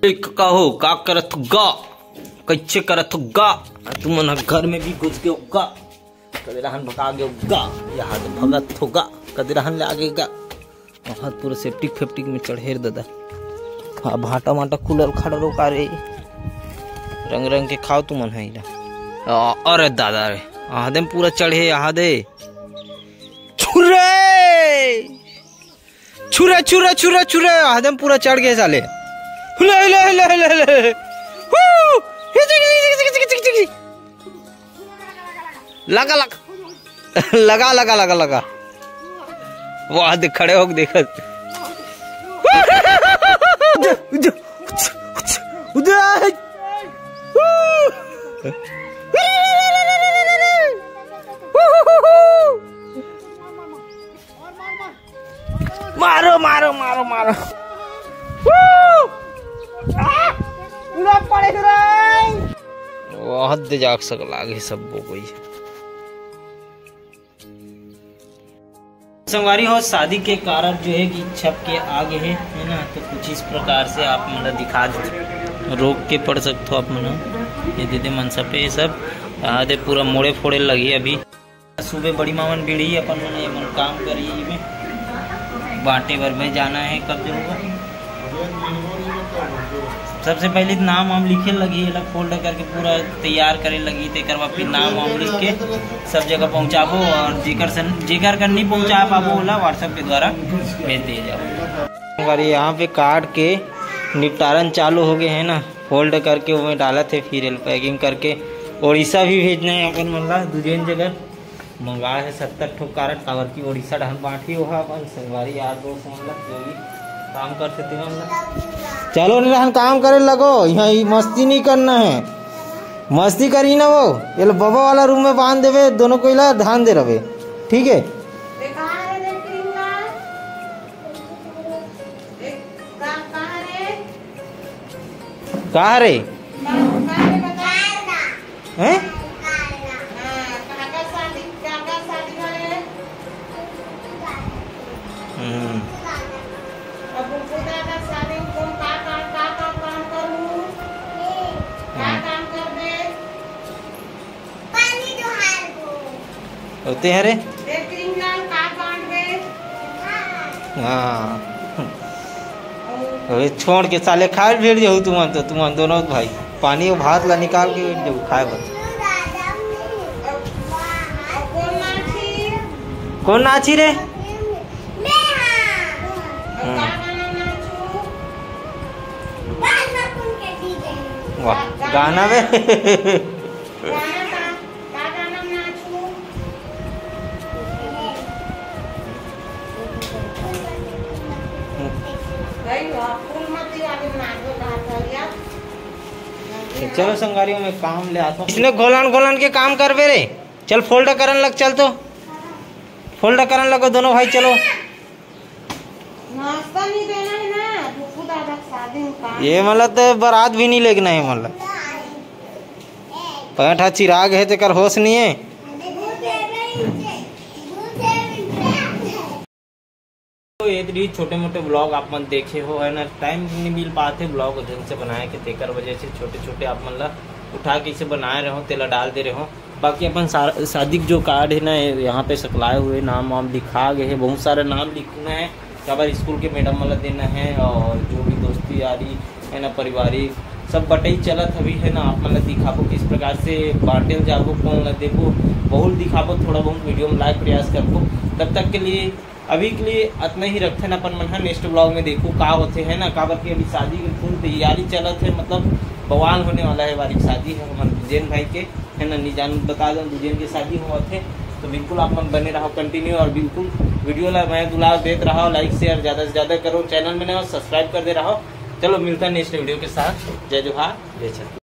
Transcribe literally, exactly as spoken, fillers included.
ए, का हो, का करत हो गा? कैसे करत हो गा? तुमन ह घर में भी घुस गे हो गा? कदे रहन भगा गे हो गा? यहाँ तो भगत हो गा, कदे रहन ले आगे गा? वहाँ पूरा सेप्टिक फेप्टिक में चढ़े रे दादा। हाँ, भाटा माटा खुलल खड़ा रो का रे? रंग रंग के खाओ तुमन ह इला। आ, अरे दादा रे, आदम पूरा चढ़े, आदे। छुरे! छुरा, छुरा, छुरा, छुरा, आदम पूरा चढ़ गए साले। Hula, hula, hula, hula, hula. हू! हिचिक, हिचिक, हिचिक, हिचिक, हिचिक। लगा, लगा। लगा, लगा, लगा, लगा। वाह, देख, खड़े होके देखत। उजा, उजा, उजा, उजा। मारो, मारो, मारो, मारो। Woo! आ! पूरा पड़े रे। बहुत दे जाग सक लागे सबको कोई। संगवारी हो, शादी के कारण जो है कि छप के आगे है, है ना, तो कुछ इस प्रकार से आप मतलब दिखा दे, रोक के पढ़ सकते हो आप मतलब। ये दे दे मनसा पे ये सब, यहाँ दे पूरा मोड़े फोड़े लगी अभी। सुबह बड़ी मामन बीड़ी अपन मन ये मन काम करी में बांटे बर में जाना है, कब जरूर। सबसे पहले नाम वाम लिखे लगी, अलग फोल्डर करके पूरा तैयार करे लगी, तेकर बाद फिर नाम वाम लिख के सब जगह पहुंचाबो और जेकर से, जेकर कर नहीं पहुंचा पाबो ओला WhatsApp के द्वारा भेज दिए जाओ। हमारे यहाँ पे कार्ड के निपटारन चालू हो गए हैं ना, फोल्ड करके वो में डालत है, फिर पैकिंग करके उड़ीसा भी भेजना है अपन मन ला दू जन जगह। मंगाए हे सत्तर ठो कारड, काबर की ओडिशा डहन बांटही ओहा अपन संगवारी यार दोस्त मन ला, जो भी काम करथे तेमन ला। चलो रे रहन, काम करे लगो, यहाँ ई मस्ती नहीं करना है। मस्ती करी ना वो, ये लो बबा वाला रूम में बांध देवे, दोनों कोई ला ध्यान दे रहे, ठीक है? कहाँ रे? हैं? हम्म। हम्म। होते हैं रे। हाँ। अबे छोड़ के साले खाए भेड़ जाऊ तुमन तो, तुमन दोनों भाई। पानी और भात ला निकाल के भेड़ जाऊ खाए बर। कौन नाची रे? हम्म। वाह, गाना में। चलो संगवारी हो, मैं काम ले आता हूँ। इसने घोलन घोलन के काम करबे रे। चल फोल्ड करन लग, चल तो फोल्ड करन लगो दोनों भाई, चलो। नाश्ता नहीं देना है ना, भूखू दादा शादी में काम। ये मतलब तो बारात भी नहीं लेके नहीं मतलब। पैंट हा चिराग है, तेकर होश नहीं है। तो ये रही छोटे मोटे ब्लॉग आप मन देखे हो, है ना, टाइम नहीं मिल पाते ब्लॉग ढंग से बनाए के, तेकर वजह से छोटे छोटे आप मन ला उठा के इसे बनाए रहो, तेला डाल दे रहो। बाकी अपन सा-, शादी के जो कार्ड है ना, यहाँ पे सकलाए हुए नाम वाम लिखा गए है, बहुत सारे नाम लिखना है, काबर स्कूल के मैडम वाला देना है और जो भी दोस्ती यारी है ना, पारिवारिक सब बटई चलत हवी है ना, आप मन ला दिखाबो किस प्रकार से बांटे ल जाबो, कौन ला देबो, बहुत दिखाबो, थोड़ा बहुत वीडियो में लाए प्रयास करबो। तब तक के लिए, अभी के लिए अतना ही रखथन अपन मन ह। नेक्स्ट ब्लॉग में देखो का होथे है ना, काबर के अभी शादी के फुल तैयारी चलत है, मतलब बवाल होने वाला है। बारीक शादी है हमर जेन भाई के, है ना, नी जान बता दो, दू जन के शादी होवत है। तो बिल्कुल आप मन बने रहो कंटिन्यू और बिल्कुल वीडियो ला मैं दुलार देत रहो, लाइक शेयर ज्यादा से ज्यादा करो, चैनल में नए हो सब्सक्राइब कर दे रहो। चलो मिलता है नेक्स्ट वीडियो के साथ। जय जोहार, जय छत्तीसगढ़।